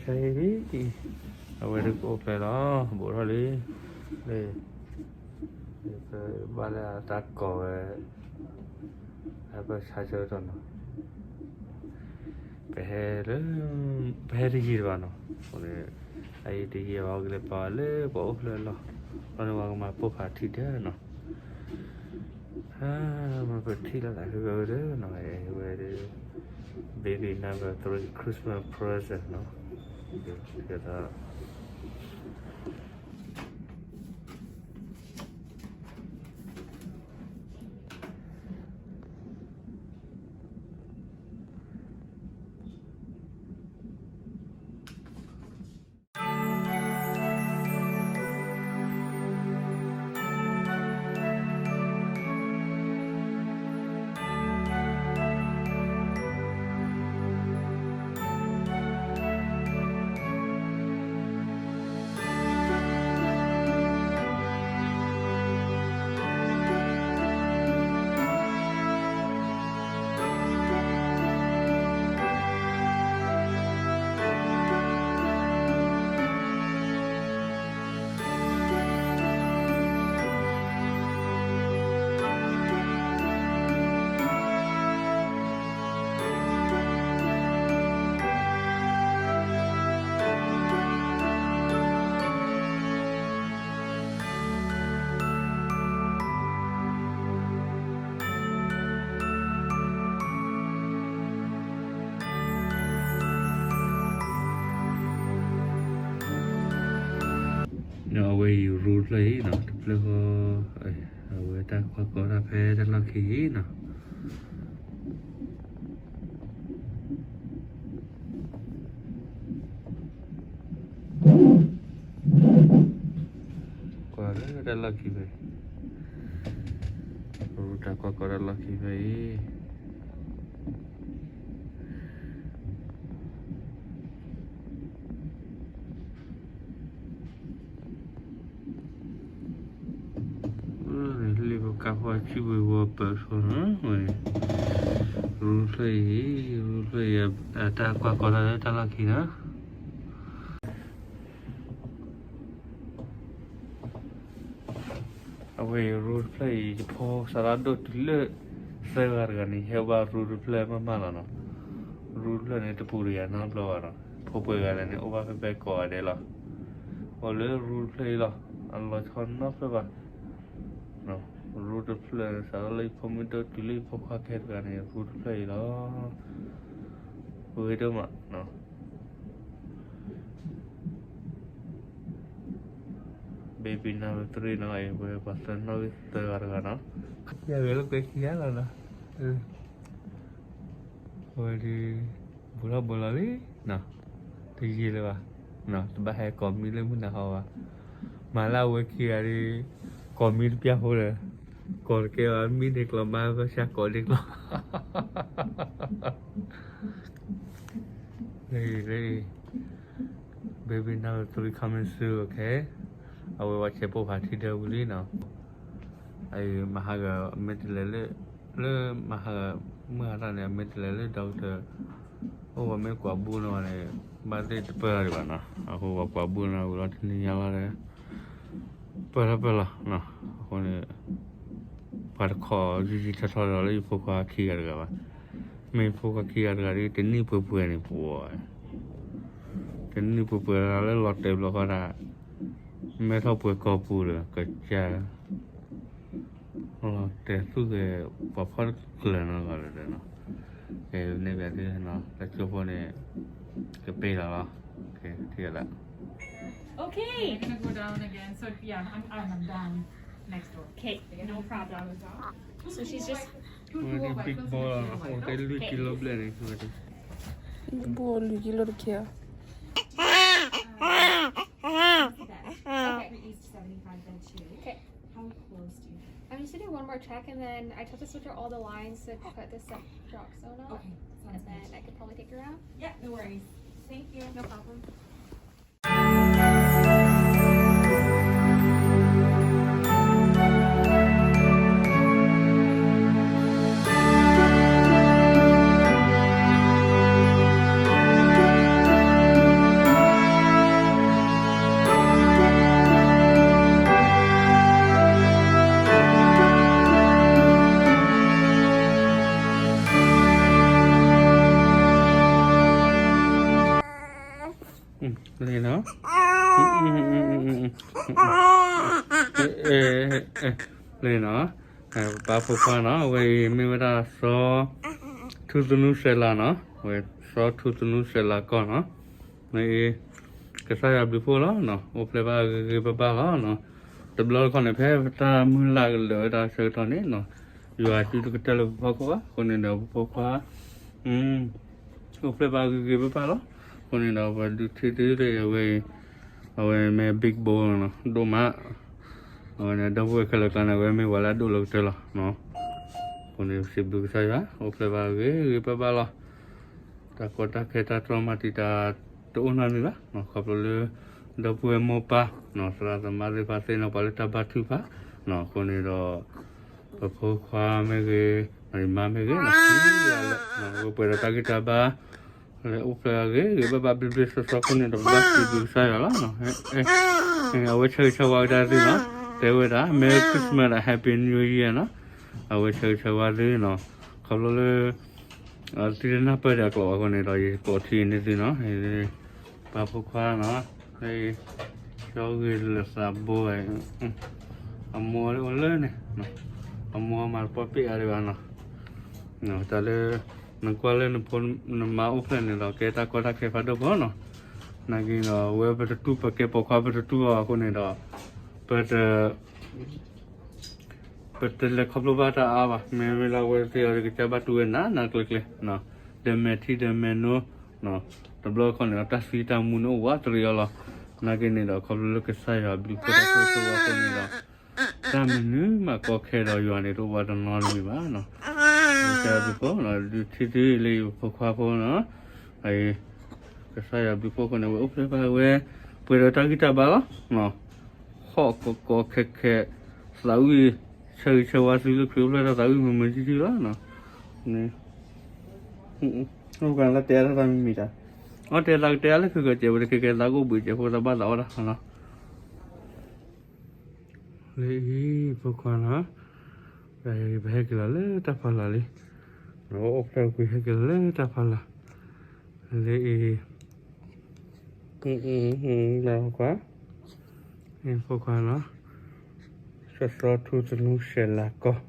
ခဲအံၤ အဝဲဒၣ်ကအိၣ်ဖျဲၣ်လီၤ, ဘူးထီၣ်လံ, လၢ ပဘၣ်လၢအတၢ်ကိးဝဲ အပၢ်ဆါဆၢကတီၢ်နီၤ, ပဟဲလၢ ပဟဲတယံာ်တဘၣ်နီၤ, အအံၤတယံာ်ဘၣ် ကလဲၤပာ်ဝဲလၢပှၤအိၣ်ဖျဲၣ်လီၢ်, လီၤန့ၣ်ပှၤကမၤပိၢ်ဖးထံဒၢနီၤ, မ့ၢ်ပထံၣ်လီၤသးဖဲဝဲဒၣ်နီၤ, ဝဲဒၣ် baby number three Christmas present နီၤ, ဒီး အဝဲအံၤ room တဖျၢၣ်အံၤနီၤ, တဖျၢၣ်ဃီ အဝဲတၢ်ကွၢ်ကီတၢ်ဖဲတၢ်လီၢ်ခံအံၤနီၤ. ကွၢ်လၢတၢ်လီၢ်ခံဖဲအံၤ, တၢ်ကွၢ်ကီတၢ်လီၢ်ခံဖဲအံၤ. လံာ်ဖိကါဖီဆံၣ်ဘှ့ဝီပၢၤဆိနီၤ, ဝဲန့ၣ် room တဖျၢၣ်အံၤ, room တဖျၢၣ်အံၤ အတၢ်ကွၢ်ကီတၢ်လၢတၢ်လီၢ်ခံနီၤ. အဝဲအံၤ room တဖျၢၣ်အံၤ ယဖိစးထီၣ်ဒိၣ်တုၤလၢ သၢဂၤတဂၤန့ၣ် ဟဲအိၣ်ဘၣ် room တဖျၢၣ်မးမးလီၤနီၤ. room တဖျၢၣ်န့ၣ် တပူၤတဂၤနီတဘျီဘၣ်နီၤ, ဖိပှဲၤဂၤလဲၣ်န့ၣ် အိၣ်ဘၣ်ဖဲဖဲကိးဂၤဒဲးလီၤ. အိၣ်လၢ room တဖျၢၣ်အံၤလီၤ, အလီၤဆီနီတဖျၢၣ်ဘၣ်. room တဖျၢၣ် စးထီၣ်လၢယဖိမုၣ်ဒိၣ်တုၤလၢယဖိခွါခဲတဂၤန့ၣ် room တဖျၢၣ်အံၤလီၤ. ဂ့ၤဒိၣ်မးနီၤ. baby number three နီၤ, အဝဲပှၤသၢနီၣ်ဂံၢ်သၢဂၤတဂၤနီၤ. ယဂဲၤလိာ်ကွဲခံဂၤလီၤနီၤ. အဝဲဒၣ် ဘူးထီၣ်ဘူးလီၤလံနီၤ, တယံာ်လၢၤဘၣ်, တဘၣ်ဟဲကိးမံလၢမုၢ်နၤဟီဘၣ်. မၤလၢအဝဲခံဂၤဒၣ် ကိးမံတပျၢ်ဖိဒီး ကိးတကဲဘၣ် မံန့ၢ်ကျိာ်မါ ဘၣ်ဆၣ်ကိးန့ၢ်ကျိာ် baby number three coming soon, okay. အဝဲဝဲဆဲးပိၢ်ဖးထံဒၢဝံၤလံနီၤ. အမဟါဂၤမ့ၢ်တလဲၤလၢ လၢမဟါဂၤမုၢ်ဟါတၢ်န့ၣ် အမ့ၢ်တလဲၤလၢ doctor အိၣ်ဝဲမ့ၢ်ကွၢ်ဘူၣ်နီၤန့ၣ် ဘၣ်သ့ၣ်တပၢၢ်လီၤဒံးဘၣ်နီၤ. အဃိပှၤကွၢ်ဘူၣ်နီၤဝံၤလီၤတနံၤညါလီၤဒီး ပၢၢ်ထီၣ်ပၢၢ်လီၤနီၤ. အဃိန့ၣ် ပှၤတခီယံာ်ယံာ်ထီၣ်ထီၣ်ဒီးလၢယဖိခွါခံဂၤတဂၤဘၣ်. မ့ၢ်ယဖိခွါခံဂၤတဂၤဒ်တနံၣ်ပှဲၤပှဲၤန့ၣ်ပှၤ တနံၣ်ပှဲၤပှဲၤလၢလီၤတဲာ်ဘျီဃီဒၣ် မဲထီၣ်ပှဲၤကီၢ်ပူၤဒီး ကစၢ် လီၤတဲာ်သူၣ်ဂဲၤ ပှၤဖီၣ်တကျၢၤနီၤလီၤဒီးနီၤ. ကဲန့ၣ်ဘၣ်ဒ်နီၤ တၢ်ကၠိဖိန့ၣ် ကပ့ၤလီၤလီၤ. ထံၣ်လၢ Okay. We're gonna go down again. So yeah, I'm, I'm, I'm down next door. Okay, no problem. So she's just ဝဲဒၣ် big ball လီၤနီၤ, အိၣ်တဲလွံၢ်ကံလိဘျဲၣ်န့ၣ် ဝဲဒၣ် ဘိၣ်လွံၢ်ကံလိတက့ၢ်. Okay. East seventy-five bed two. Okay. How close do you? I'm just gonna do one more check, and then I just have to switch out all the lines to put the Dextrosona. Okay, sounds good. And then I could probably take you around. Yeah, no worries. Thank you. No problem. လၢနီၤ, ပၢ်ဖိခွါနီၤ အဝဲအံၤမ့ၢ်ဝဲဒၣ်စီၤ ထူသနူစဲးလၤနီၤ, အဝဲစီၤထူသနူစဲးလၤကီၢ်နီၤ, မ့ၢ်အံၤ ကစၢ်ယွၤဘျုးဖှိၣ်လီၤ, အိၣ်ဖျဲၣ်ဘၣ်ဂ့ၤဂ့ၤဘၣ်ဘၣ်လီၤ, တဘျီတခီၣ်န့ၣ် ဖဲတၢ်မုၢ်လၢ်ကလၢာ်ဝဲဒၣ်ဆၢကတီၢ်န့ၣ်နီၤ, ယွၤဟံးတကတၢၢ်လၢပဖီခိၣ်ဘၣ်, အဃိန့ၣ်ဒီး ပဖိခွါ အိၣ်ဖျဲၣ်ဘၣ်ဂ့ၤဂ့ၤဘၣ်ဘၣ်လီၤ, အဃိန့ၣ်ဒီး ပဒုးထံၣ်သုလၢအဝဲအံၤ, အဝဲမ့ၢ် big bone နီၤ ဒိၣ်မး, အဝဲန့ၣ် ဒီပုၢ်ဝဲၢ်ခဲလၢာ်ကျါန့ၣ် အဝဲမ့ၢ်ပှၤလၢအဒိၣ်လၢကတၢၢ်လီၤ, အဃိန့ၣ် စံးဘျုးကစၢ်ယွၤ အိၣ်ဖျဲၣ်ဘၣ်ဂ့ၤဂ့ၤဘၣ်ဘၣ်လီၤ, တၢ်ကီတၢ်ခဲတၢ်တြီမၤတံာ်တာ်တအိၣ်နီတမံၤဘၣ်, ခီဖျိလၢ ဒီပုၢ်ဝဲၢ်မိၢ်ပၢ် သရၣ်သမါသ့ၣ်တဖၣ်သ့ၣ်နီၤ ပှၤလၢတၢ်ဘါထုကဖၣ်, အဃိန့ၣ်ဒီး ပဖိခွါမ့ၢ်ဂ့ၤ, မါမ့ၢ်ဂ့ၤ, လၢအဝဲပှဲၤဒီးတၢ်ဂံၢ်တၢ်ဘါ လၢအိၣ်ဖျဲၣ်ဂ့ၤဂ့ၤဘၣ်ဘၣ်ဘျ့ဘျ့ဆှီဆှီအဃိန့ၣ်ဒီး ပဘၣ်စံးဘျုးကစၢ်ယွၤလီၤ, အဝဲဆၢဂ့ၤဆၢဝါကဒါသုနီၤ, တဲဝဲဒၣ် Merry Christmas and Happy New Year နီၤ, အဝဲဆၢဂ့ၤဆၢဝါသုနီၤ, ခီဖျိလၢ သုတနၢ်ပၢၢ်ဒီးအကျိာ်အဃိန့ၣ်ဒီး ယကိးထံၣ်န့ၢ်သုနီၤ, ပၢ်ဖိခွါနီၤ, ကၠီဂ့ၤလၢသးဘိ, အမိၢ်အိၣ်လၢန့ၣ်, အမိၢ်မၤတပီၢ်ပ့ၢ်အါဒံးဘၣ်နီၤ, တၢ်လၢ နကွၢ်လၢနဖိနမါအိၣ်ဖျဲၣ်န့ၣ်ဒီး ကဲတၢ်ကီတၢ်ခဲဖးဒိၣ်ဖိနီၤ, နာ်က့ဒီး အဝဲပတတူၢ်ပကဲပိာ်ခွါပတတူၢ်အီၤအဃိန့ၣ်ဒီး ပတ ပတလဲၤခီဖျိဘၣ်တၢ်အါဘၣ်, မ့မ့ၢ်လၢအဝဲသ့ၣ်အီၤကစၢ်ဘၣ်တူၢ်ဝဲနးနးကျဲကျဲ, ဒီးမဲာ်ထံဒီးမဲာ်နိ, တဘျီတခီၣ်န့ၣ်ဒီး တၢ်သံတၢ်မူန့ၣ်အိၣ်ဝးတရံးအီၤလီၤ, နာ်က့န့ၣ်ဒီး ခီဖျိလၢကစၢ်ယွၤဘျုးဖှိၣ်တၢ်ဆိၣ်ဂ့ၤဆိၣ်ဝါအဃိန့ၣ်ဒီး တၢ်မနုၤမးကီခဲဒီးယွၤန့ၣ် တအိၣ်ဝဲတနီတမံၤဘၣ်နီၤ, ကစၢ်ယွၤဘျုးဖှိၣ်, ဒုးထံၣ်သုလၢယဖိခွါဖိနီၤ, ကစၢ်ယွၤဘျုးဖှိၣ်အဃိန့ၣ် အဝဲအိၣ်ဖျဲၣ်ဘၣ်ဝဲ ပှဲၤဒီးတၢ်ဂံၢ်တၢ်ဘါလီၤ ဟီၣ်ကီကီခဲခဲ, သးဝံၣ်ဆၢဂ့ၤဆၢဝါသုလၢခရံာ်အိၣ်ဖျဲၣ်ထီၣ်သးဝံၣ်မုာ်မုာ်တံၢ်တံၢ်လီၤ, အိၣ်ကလၢတဲအါတၢ်မံၤမံၤတၢ်, အီၣ်တဲသးကတဲအါလၢခဲကဲးကဲးဝဲတခဲကဲးသးကအိၣ်ဘှံးကဲးဖိသးဘၣ်သးအီၣ်တၢ်နီၤ, လၢအံၤ ဖိခွါနီၤ, ပဟဲက့ၤလီၤလၢတၢ်ဖီလာ်လံ, အိၣ်ဖျဲၣ်ကွံာ်ဟဲက့ၤလီၤလၢတၢ်ဖီလာ်, လၢအံၤ လၢဖိခွါ, ဖိခွါနီၤ, စီၤစီၤထူသနူစဲးလၤကီၢ်,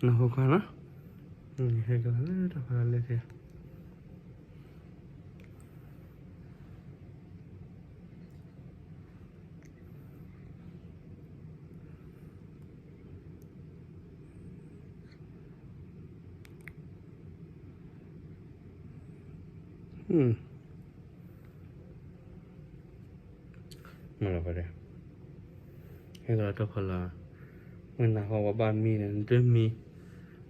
နဖိခွါနီၤ, ဟဲက့ၤလီၤလၢတၢ်ဖီလာ်လၢ မ့ၢ်လီၤပှၤဒဲး, ဟဲက့ၤလီၤတၢ်ဖီလာ်, မုၢ်နၤဟီပှၤဘၣ်မံန့ၣ် နတမံ,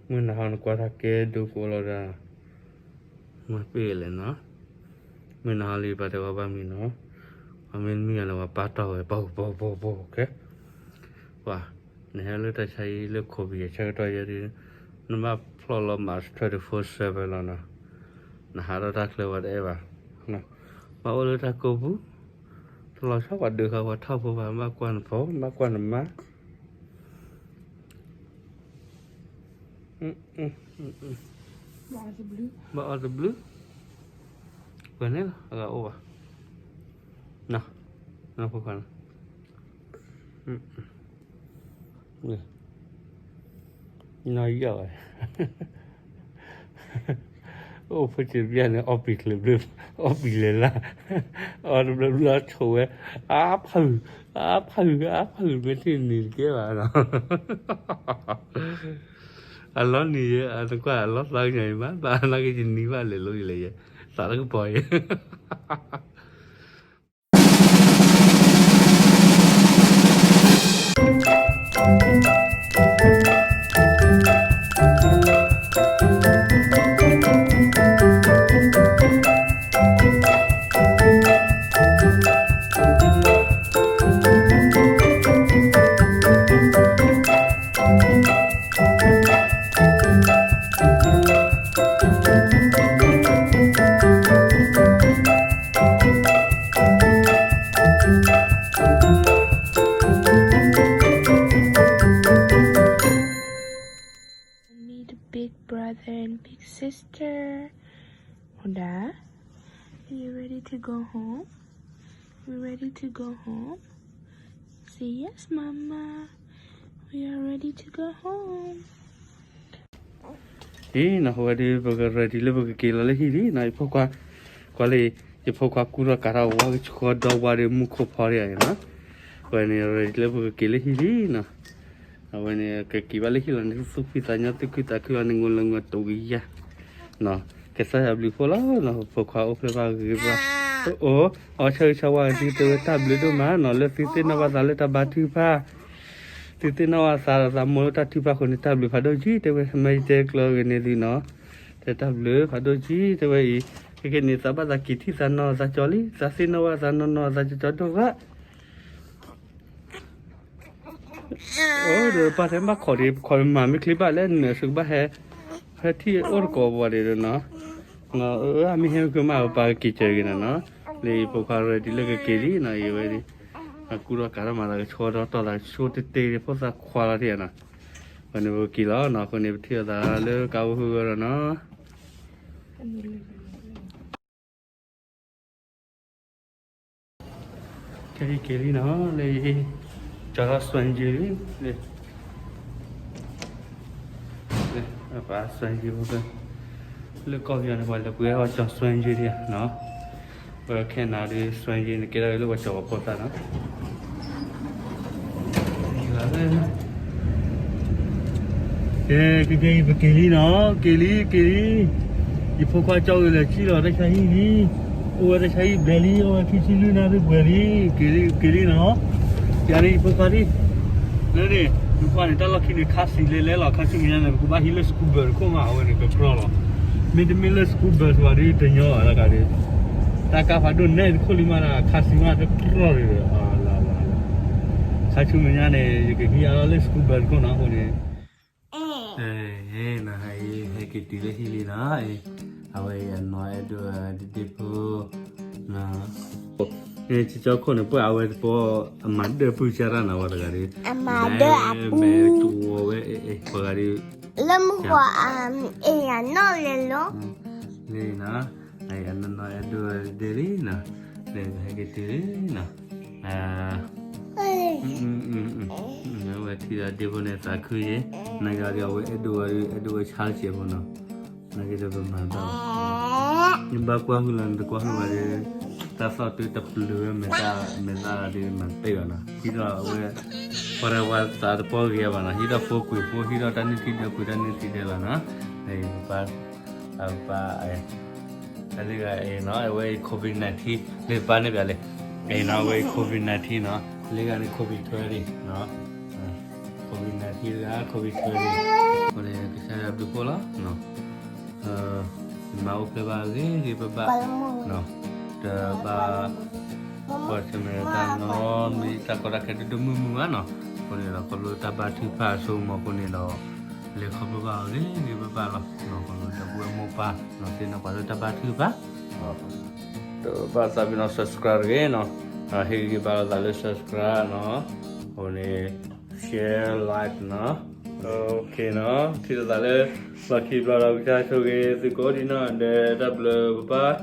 မုၢ်နၤဟီနကွၢ်တၢ်ကဲဒိကိးလီၤဒၣ်, မၤပ့ၢ်လဲၣ်နီၤ, မုၢ်နၤဟီလံပှၤတဲဝဲဘၣ်မံနီၤ, ပှၤမ့ၢ်မံအီၤလၢပှၤပာ်တီၢ်ဝဲ ပှၤပှၤပှၤပှၤခဲ ပှၤ, နဟဲလၢတၢ်ဆါဟံၣ်လၢ COVID အဆၢကတီၢ်ယဲဒၣ်, နဘၣ်ဖျီၣ်လီၤ mask twenty-four seven လီၤနီၤ, နဟးထီၣ်တၢ်ချၢဝဲတအဲၣ်ဘၣ်, ဘၣ်အိၣ်လၢတၢ်ကိးပူၤ, တလီၤဆီပှၤဒုးဃာ်ပှၤထီၣ်ဖိဘၣ်, ဘၣ်ကွၢ်နဖိ, ဘၣ်ကွၢ်နမါ ဘၣ်အီၣ်တဘျုး, ပှၤန့ၣ်လီၤ အဂၤအိၣ်ဘၣ်, နီၤ, နီၤဖိခွါနီၤ, နီၤယီၢ်ဝဲ, အိၣ်ဖိစံးပျၢ်န့ၣ် အီၣ်ပံၤချၢဘျၢ, အီၣ်ပံၤလဲၤလၢ်, အီၣ်တဘျီဘျီဆိးဝဲ, အါဖုး, အါဖုး, အါဖုး မ့ၢ်တနံၤတကဲဘၣ်နီၤ အလီၤနံၤယဲ နကွၢ်အလီၤသးကညီၤအံၤမး ဘၣ်နာ်က့ယနံၤဘၣ်လဲၤလိယလဲၤယဲ သးတကပီၤအံၤ Meet big brother and big sister. Hoda, are you ready to go home? You ready to go home? Say yes, mama. ready to go home. အံၤနီၤ အဝဲဒုး ပက ready လၢပကက့ၤလီၤလၢဟံၣ်လံနီၤ ယဖိခွါ, ကွၢ်လံ, ယဖိခွါကူထီၣ်ကးထီၣ် ဝါကဆှီဒီဝါဒီး မူခိၣ်ဖီဒံးနီၤ, အဝဲန့ၣ် ready လၢပကက့ၤလၢဟံၣ်လံနီၤ, အဝဲန့ၣ် ကက့ၤဘၣ်လၢဟံၣ်လီၤန့ၣ် သူၣ်ဖှံသးညီ သူၣ်ခုသးခုလီၤန့ၣ် ငိၢ်လၢငိၢ်တိၤကယၤ ကစၢ်ယွၤဘျုးဖှိၣ်လီၤနီၤ ဖိခွါအိၣ်ဖျဲၣ်ဘၣ်ဂ့ၤဘၣ်, အိၣ် အီၣ်ဆၢဂ့ၤဆၢဝါ ဒုတဲဝဲတၢ်ဘျုးဒိၣ်မးနီၤ လၢသုသ့ၣ်နီၣ်ဘၣ်သးလၢတၢ်ဘါထုကဖၣ်, သုသ့ၣ်နီၣ်ဘၣ်သးဒီးသးမိၢ်လၢတၢ်ထုကဖၣ်အဃိန့ၣ် တၢ်ဘျုးဖးဒိၣ်ကံ တဲဝဲ မ့ၢ်ယတဲကျၢၤဂ့ၤန့ၣ်သုနီၤ, တဲတၢ်ဘျုးဖးဒိၣ်ကံ တဲဝဲအံၤ, ခဲကနံၣ်အံၤ သးဘၣ်သးက့ၤထံၣ်သးနီၢ်သးကၠီလံ သးသ့ၣ်နီၣ်ဘၣ်သးနီၢ်နီၢ်သးကၠီကၠီဒိၣ်ဘၣ် အိၣ်ဒီးပၢ်ထဲဘၣ်ခိးဒံး ပခိးမၤမ့ၢ်ချ့ဘၣ်လဲၣ် နၢၤစကဘၣ်ဟဲ, ဟဲထံၣ်အိၣ်တကိးပှၤဒံးနီၤ, အမ့ၢ်ဟဲမုၢ်ကမၣ်ပၢ်က့ၤစၢၤက့ၤနၤနီၤ, လၢဖိခွါ ready လၢကက့ၤလံနီၤ အံၤဝဲဒၣ်, အကူထီၣ်ကးထီၣ်မၤသးကဆှီဒီတီၢ်သးကဆှီတ့ၢ်တ့ၢ် ဖိသၣ်ခွါလီၤထံၣ်နီၤ, ဝဲန့ၣ်ပက့ၤလီၤနီၤ အဃိန့ၣ် ပထံၣ်လိာ်သးလၢကါဝဲဟူဂီၤဒီးနီၤ ခဲအံၤက့ၤလံနီၤ လၢ ကၠီထီၣ်စွဲက့ၤလံ, လၢ ပှၤစွဲက့ၤဖိသၣ်, လၢကီၢ်ပယီၤန့ၣ် ပှၤလဲၤပှ့ၤအီၣ်ကၠီစွဲက့ၤဒံးနီၤ, ပခဲနၤဒုးစွဲက့ၤန့ၣ် ကဲထီၣ်လၢပှၤကၠီပှၤဖိသၣ်နီၤ ကဲ ကဲ ကဲ ပက့ၤလံနီၤ, က့ၤလံ က့ၤလံ, ယဖိခွါကၠီဂ့ၤလၢာ်ဆံၣ်လီၤတၢ်ဆါဟံၣ်လံ, အိၣ်ဝဲတၢ်ဆါဟံၣ်ဘျဲလံ, အိၣ်ဝဲခံဆံလွံၢ်နၣ်ရံၣ်ပှဲၤလံ, က့ၤလံ က့ၤလံနီၤ, ယၤန့ၣ်ယဖိခွါဒံး, လၢန့ၣ် ယဖိခွါန့ၣ် တၢ်လီၢ်ခံန့ၣ် ခါဆံးလဲၤလဲၤလီၤ, ခါဆူမဲာ်ညါန့ၣ် ပကဘၣ်ဟံးလၢ school bus တခိၣ်မး အဝဲန့ၣ်ကကြီလီၤ, မ့တမ့ၢ်လၢ school bus ဘၣ်ဒုးတညီဘၣ်တဂၤဒုး, တၢ်ကါဖးဒိၣ်နဲတခိၣ်လံမး ခါဆံးမးကကြီလီၤဒီး ခါဆူမဲာ်ညါန့ၣ် ယကဟံးအါလီၤလၢ school bus တခိၣ်နီၤ အဃိန့ၣ်, နဟဲက့ၤတုၤလၢဟံၣ်လံနီၤ, အဝဲအံၤအနီၢ်အဲၣ်ဒိးဒ့ဒ့ဖိ, ကၠီခိၣ်န့ၣ် ပှၤအဝဲတပီ အမၤဒၢၣ်ပုၢ်စၢ်တၢ်နီၤ ပှၤတဂၤဒုး, အမၤဒၢၣ်အပုၢ်, မဲာ်တဝီၤဝဲ ပှၤဂၤဒုး, လၢမုၢ်ကီးအံၤအနီၢ်လဲၤလီၤ, လၢနီၤ အနီၢ်အဲၣ်ဒိးဒ့လံနီၤ, လၢဟဲက့ၤတုၤလံနီၤ, ဝဲထံၣ်ဒီးဒ့ဖိန့ၣ်သးခုယ့ၣ်, နဂၤဒုးအဝဲအဲၣ်ဒိးဝဲဒုး အဲၣ်ဒိးဝဲဆါစဲးဖိနီၤ, နဂၤဒီးပမၤဘၣ်, နဘၣ်ကွၢ်ဟုလီၤ နတကွၢ်ဟုဘၣ်ဒီး, တၢ်သီၣ်တုတပျုၤဝဲမဲာ်သၣ်, မဲာ်သၣ်ဒီးမၤတ့ၢ်ဘၣ်နီၤ, ဟံးဒီးအဝဲ, ပှၤတဝၤသးတပီဂ့ၤဘၣ်နီၤ, ဟံးဒီးဖိကွံာ်ဖိ ဟံးဒီးတၢ်နုၢ်ထံဒၢကွံာ်တၢ်နုၢ်ထံဒၢလီၤနီၤ, ပၢ် အပၢ်, လၢဂၤအံၤနီၤ အဝဲအံၤ COVID nineteen လၢပၢ်န့ၣ်ဘၣ်လဲၣ်, အံၤနီၤ အဝဲအံၤ COVID nineteen နီၤ, လၢဂၤန့ၣ် COVID twenty နီၤ, COVID nineteen လၢဂၤ COVID twenty, အဃိန့ၣ် ကစၢ်ယွၤဘျုးဖှိၣ်လီၤ, မၤအိၣ်ဖျဲၣ်ဘၣ်ဂ့ၤဂ့ၤဘၣ်ဘၣ်, တဘၣ် ကွၢ်ဆၢၣ်မဲာ်တၢ်နီတမံၤ တၢ်ကီတၢ်ခဲဒိၣ်ဒိၣ်မုၢ်မုၢ်ဘၣ်နီၤ, အဃိန့ၣ်ဒီး ခီဖျိတၢ်ဘါထုကဖၣ်အစိကမီၤအဃိန့ၣ်ဒီး လဲၤခီဖျိဘၣ်အီၤဂ့ၤဂ့ၤဘၣ်ဘၣ်လီၤ, ခီဖျိဒီပုၢ်ဝဲၢ်မိၢ်ပၢ်နီၤ သ့ၣ်နီၣ်ပှၤလၢတၢ်ဘါထုကဖၣ်, တဘၣ်သးပ့ၤနီၣ် subscribe တဂ့ၤနီၤ, ဟ့ၣ်ဂံၢ်ဘါလိာ်သးလၢ subscribe နီၤ, အဃိန့ၣ် share like နီၤ, ထံၣ်လိာ်သးလၢ လီၢ်ခံဘျီဒီး ကစၢ်ဆိၣ်ဂ့ၤသုကိးဒံးနီၤ ဒီးတၢ်ဘျုးပၢ်